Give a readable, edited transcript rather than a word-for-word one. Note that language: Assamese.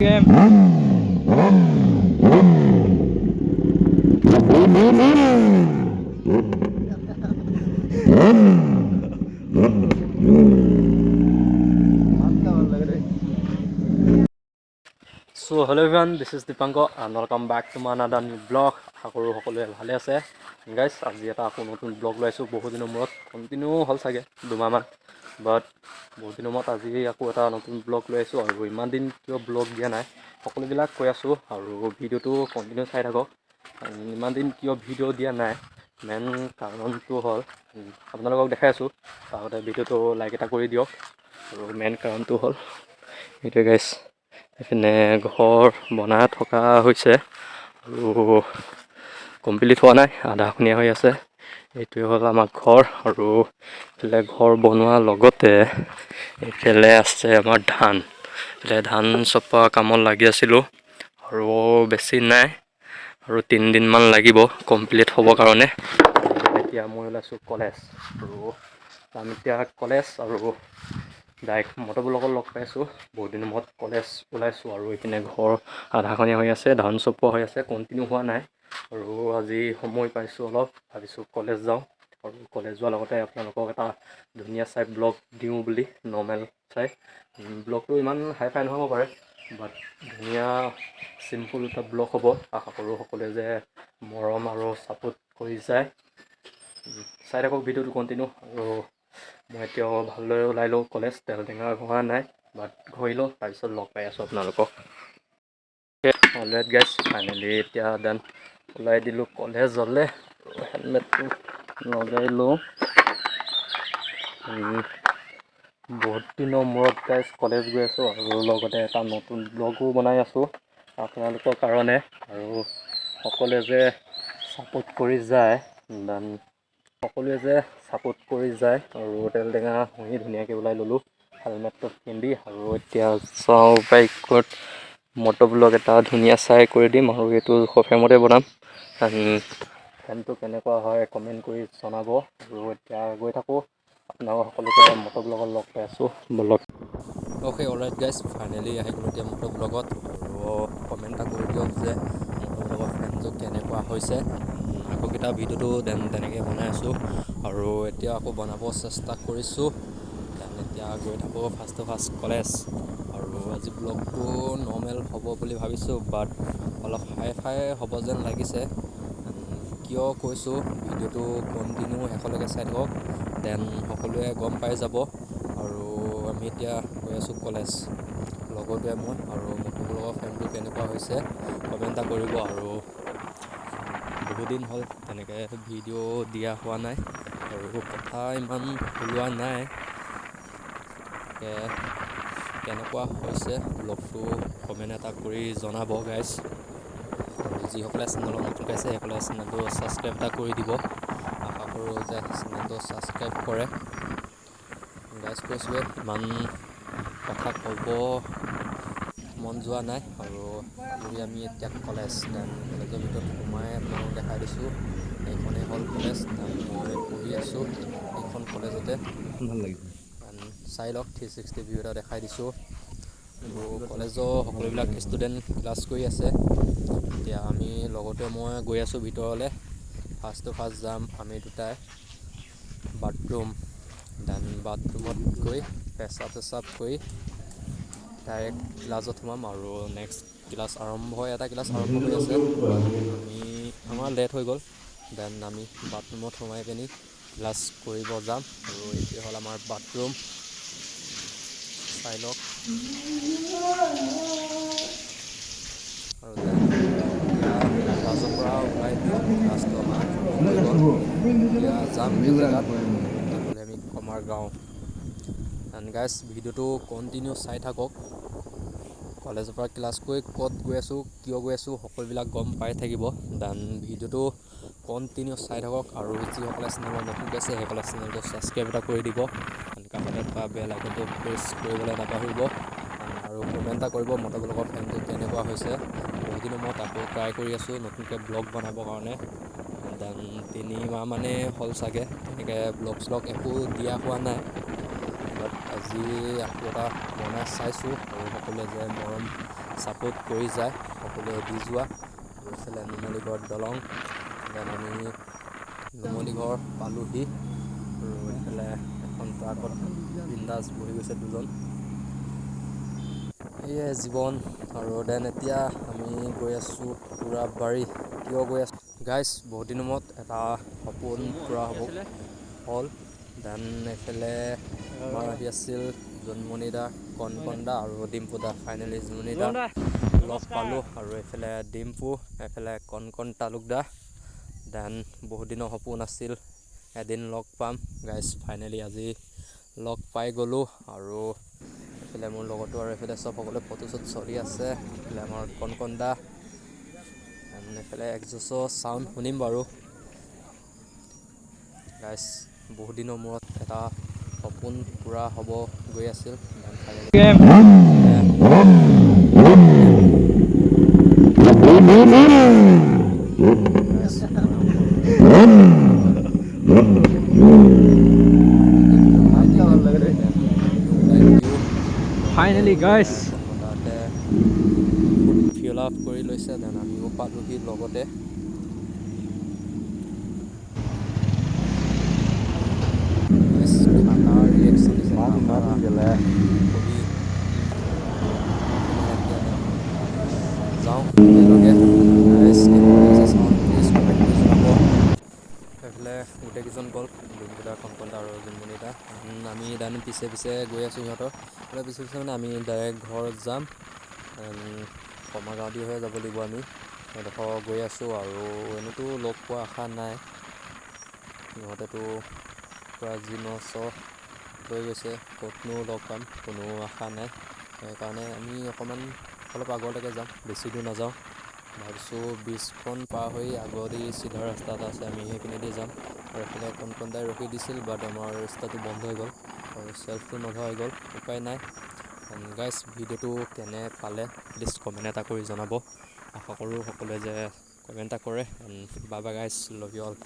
M. So hello everyone, this is Dipankar and welcome back to my another new vlog. আশা কৰোঁ সকলোৱে ভালে আছে গাইজ। আজি এটা আকৌ নতুন ব্লগ ওলাইছোঁ বহুত দিনৰ মূৰত। কণ্টিনিউ হ'ল চাগে 2 মাহমান, বাট বহুত দিনৰ মূৰত আজি আকৌ এটা নতুন ব্লগ লৈ আহিছোঁ। আৰু ইমান দিন কিয় ব্লগ দিয়া নাই, সকলোবিলাক কৈ আছোঁ আৰু ভিডিঅ'টো কণ্টিনিউ চাই থাকক। ইমান দিন কিয় ভিডিঅ' দিয়া নাই, মেইন কাৰণটো হ'ল আপোনালোকক দেখাই আছোঁ। আগতে ভিডিঅ'টো লাইক এটা কৰি দিয়ক। আৰু মেইন কাৰণটো হ'ল সেইটোৱে গাইজ, এইপিনে ঘৰ বনাই থকা হৈছে আৰু কমপ্লিট হোৱা নাই, আধাখনীয়া হৈ আছে। এইটোৱে হ'ল আমাৰ ঘৰ। আৰু এইফালে ঘৰ বনোৱাৰ লগতে এইফালে আছে আমাৰ ধান। এইফালে ধান চপোৱা কামত লাগি আছিলোঁ আৰু বেছি নাই আৰু 3 দিনমান লাগিব কমপ্লিট হ'বৰ কাৰণে। এতিয়া মই ওলাইছোঁ কলেজ আৰু যাম এতিয়া কলেজ আৰু ডাইৰেক্ট মটৰ ব্লগত লগ পাইছোঁ। বহুত দিনৰ মূৰত কলেজ ওলাইছোঁ আৰু এইপিনে ঘৰ আধাখনীয়া হৈ আছে, ধান চপোৱা হৈ আছে, কণ্টিনিউ হোৱা নাই। আৰু আজি সময় পাইছোঁ অলপ, ভাবিছোঁ কলেজ যাওঁ আৰু কলেজ যোৱাৰ লগতে আপোনালোকক এটা ধুনীয়া চাই ব্লগ দিওঁ বুলি। নৰ্মেল চাই ব্লগটো ইমান হাই ফাই নহ'ব পাৰে, বাট ধুনীয়া চিম্পুল এটা ব্লগ হ'ব। আশা কৰোঁ সকলোৱে যে মৰম আৰু ছাপোৰ্ট কৰি যায়। চাই থাকক ভিডিঅ'টো কণ্টিনিউ। আৰু মই এতিয়াও ভালদৰে ওলাই লওঁ কলেজ। তেল টেঙা ঘঁহা নাই, বাট ঘঁহি লওঁ, তাৰপিছত লগ পাই আছোঁ আপোনালোকক। অলৰাইট গাইজ, ফাইনেলি এতিয়া দেন ওলাই দিলোঁ কলেজলৈ। হেলমেটটো লগাই লওঁ। বহুত দিনৰ মূৰত গাইজ কলেজ গৈ আছোঁ আৰু লগতে এটা নতুন ব্লগো বনাই আছোঁ আপোনালোকৰ কাৰণে। আৰু সকলোৱে যে ছাপোৰ্ট কৰি যায়, দেন সকলোৱে যে ছাপোৰ্ট কৰি যায়। আৰু তেল টেঙা ঘঁহি ধুনীয়াকৈ ওলাই ল'লোঁ হেলমেটটো পিন্ধি। আৰু এতিয়া চাওঁ, বাইকত মটৰ ব্লগ এটা ধুনীয়া চাই কৰি দিম আৰু এইটো ফ্ৰেমতে বনাম। ফ্ৰেমটো কেনেকুৱা হয় কমেণ্ট কৰি জনাব। আৰু এতিয়া গৈ থাকোঁ, আপোনালোক সকলোকে মটৰ ব্লগত লগ পাই আছোঁ, বলক। অ'কে, অলৰাইট গাইজ, ফাইনেলি আহি গ'লোঁ এতিয়া মটৰ ব্লগত। আৰু কমেণ্ট এটা কৰি দিয়ক যে মটৰ ব্লগৰ ফ্ৰেমটো কেনেকুৱা হৈছে। আগৰকেইটা ভিডিঅ'টো দেন তেনেকৈ বনাই আছোঁ আৰু এতিয়া আকৌ বনাব চেষ্টা কৰিছোঁ। দেন এতিয়া গৈ থাকোঁ ফাৰ্ষ্ট টু ফাৰ্ষ্ট কলেজ। আৰু আজি ব্লগটো নৰ্মেল হ'ব বুলি ভাবিছোঁ, বাট অলপ হাই ফাই হ'ব যেন লাগিছে। কিয় কৈছোঁ, ভিডিঅ'টো কণ্টিনিউ শেষলৈকে চাই থাকক, দেন সকলোৱে গম পাই যাব। আৰু আমি এতিয়া গৈ আছোঁ কলেজ, লগৰটোৱে মই। আৰু মটৰ ব্লগৰ ফ্ৰেমটো কেনেকুৱা হৈছে কমেণ্ট এটা কৰিব। আৰু বহুদিন হ'ল তেনেকৈ ভিডিঅ' দিয়া হোৱা নাই আৰু কথা ইমান ওলোৱা নাই। কেনেকুৱা হৈছে ব্লগটো কমেণ্ট এটা কৰি জনাব গাইজ। আৰু যিসকলে চেনেলত নতুনকৈ আছে, সেইসকলে চেনেলটো ছাবস্ক্ৰাইব এটা কৰি দিব। আশা কৰোঁ যে চেনেলটো ছাবস্ক্ৰাইব কৰে গাইজ। কৈছোঁৱে, ইমান কথা ক'ব মন যোৱা নাই। আৰু পালোহি আমি এতিয়া কলেজ। দেন কলেজৰ ভিতৰত সোমাই আপোনালোকক দেখাই দিছোঁ। এইখনেই হ'ল কলেজ। দেন মই পঢ়ি আছোঁ এইখন কলেজতে। ভাল লাগিছে। চাই লওক, 360 ভিউ এটা দেখাই দিছোঁ। আৰু কলেজৰ সকলোবিলাক ষ্টুডেণ্ট ক্লাছ কৰি আছে। এতিয়া আমি লগতে মই গৈ আছোঁ ভিতৰলৈ। ফাৰ্ষ্ট টু ফাৰ্ষ্ট যাম আমি দুটাই বাথৰুম। দেন বাথৰুমত গৈ পেচাব চেচাব কৰি ডাইৰেক্ট ক্লাছত সোমাম। আৰু নেক্সট ক্লাছ আৰম্ভ, এটা ক্লাছ আৰম্ভ হৈ আছে। আমি আমাৰ লেট হৈ গ'ল। দেন আমি বাথৰুমত সোমাই পিনি ক্লাছ কৰিব যাম। আৰু এইটোৱে হ'ল আমাৰ বাথৰুম, চাই লওক। আৰু দেন এতিয়া ক্লাছৰ পৰা ওলাই দিওঁ। ক্লাছটো আমাৰ খতম হৈ গ'ল। এতিয়া যাম জেগাত, হ'লে আমি কমাৰগাঁও। এণ্ড গাইজ, ভিডিঅ'টো কণ্টিনিউ চাই থাকক। কলেজৰ পৰা ক্লাছ কৰি ক'ত গৈ আছোঁ, কিয় গৈ আছোঁ, সকলোবিলাক গম পাই থাকিব। দেন ভিডিঅ'টো কণ্টিনিউ চাই থাকক। আৰু যিসকলে চেনেলত নতুনকৈ আছে, সেইসকলে চেনেলটো ছাবস্ক্ৰাইব এটা কৰি দিব। কাষতে থকা বেল আইকনটো প্ৰেছ কৰিবলৈ নাপাহৰিব। আৰু কমেণ্ট এটা কৰিব মটৰ ব্লগৰ ফ্ৰেমটো কেনেকুৱা হৈছে। বহুত দিনৰ মূৰত আকৌ ট্ৰাই কৰি আছোঁ নতুনকৈ ব্লগ বনাবৰ কাৰণে। দেন 3 মাহ মানেই হ'ল চাগে তেনেকৈ ব্লগ শ্লগ একো দিয়া হোৱা নাই, বাট আজি আকৌ এটা বনাই চাইছোঁ। আৰু সকলোৱে যে মৰম ছাপোৰ্ট কৰি যায়, সকলোৱে দি যোৱা। আৰু এইফালে নুমলীগড় দলং, then আমি নুমলীগড় পালোহি। আৰু এইফালে এখন ট্ৰাকত বিন্দাছ বহি গৈছে দুজন। সেয়াই জীৱন। আৰু then এতিয়া আমি গৈ আছোঁ টুৰাবাৰী। কিয় গৈ আছোঁ গাইজ, বহুত দিনৰ মূৰত এটা সপোন পূৰা হ'ব হ'ল। Then এইফালে আমাৰ আহি আছিল জোনমণি দা, কণকণ দা আৰু ডিম্পু দা। ফাইনেলি জোনমণি দা লগ পালোঁ। আৰু এইফালে ডিম্পু, এইফালে কণকণ তালুকদা। Then বহুত দিনৰ সপোন আছিল এদিন লগ পাম গাইজ, ফাইনেলি আজি লগ পাই গ'লোঁ। আৰু এইফালে মোৰ লগতো আৰু এইফালে চব সকলোৱে ফটোশ্বুট চলি আছে। এইফালে আমাৰ কণকণ দা, এইফালে একজছৰ চাউণ্ড শুনিম বাৰু গাইজ। বহুত দিনৰ মূৰত এটা সপোন পূৰা হ'ব গৈ আছিল। Then finally finally guys তাতে ফিল আপ কৰি লৈছে। Then আমিও পালোহি লগতে। ৰিয়েকশ্যন দিছে কবি। যাওঁ একেলগে গাইজ, কেনেকুৱা লাগিছে চাউণ্ড প্লিজ কমেণ্ট কৰি জনাব। সেইফালে গোটেইকেইজন গ'ল, ডিম্পুদা, কণকণদা আৰু জোনমণি দা। আমি then পিছে পিছে গৈ আছোঁ সিহঁতৰ। পিছে পিছে মানে আমি ডাইৰেক্ট ঘৰত যাম, কমাগাঁও দি হৈ যাব লাগিব। আমি সেইডোখৰ গৈ আছোঁ। আৰু এনেইতো লগ পোৱা আশা নাই, সিহঁতেতো পূৰা জিনছ লৈ গৈছে, ক'তনো লগ পাম, কোনো আশা নাই। সেইকাৰণে আমি অকণমান অলপ আগলৈকে যাম, বেছি দূৰ নাযাওঁ। ভাবিছোঁ ব্ৰিজখন পাৰ হৈ আগদি চিধা ৰাস্তা এটা আছে, আমি সেইপিনেদি যাম। আৰু এইফালে কণকণ দাই ৰখি দিছিল, বাট আমাৰ ৰাস্তাটো বন্ধ হৈ গ'ল আৰু চেল্ফটো নধৰা হৈ গ'ল, উপায় নাই। গাইজ, ভিডিঅ'টো কেনে পালে প্লিজ কমেণ্ট এটা কৰি জনাব। আশা কৰোঁ সকলোৱে যে কমেণ্ট এটা কৰে। Bye bye guys, love you all.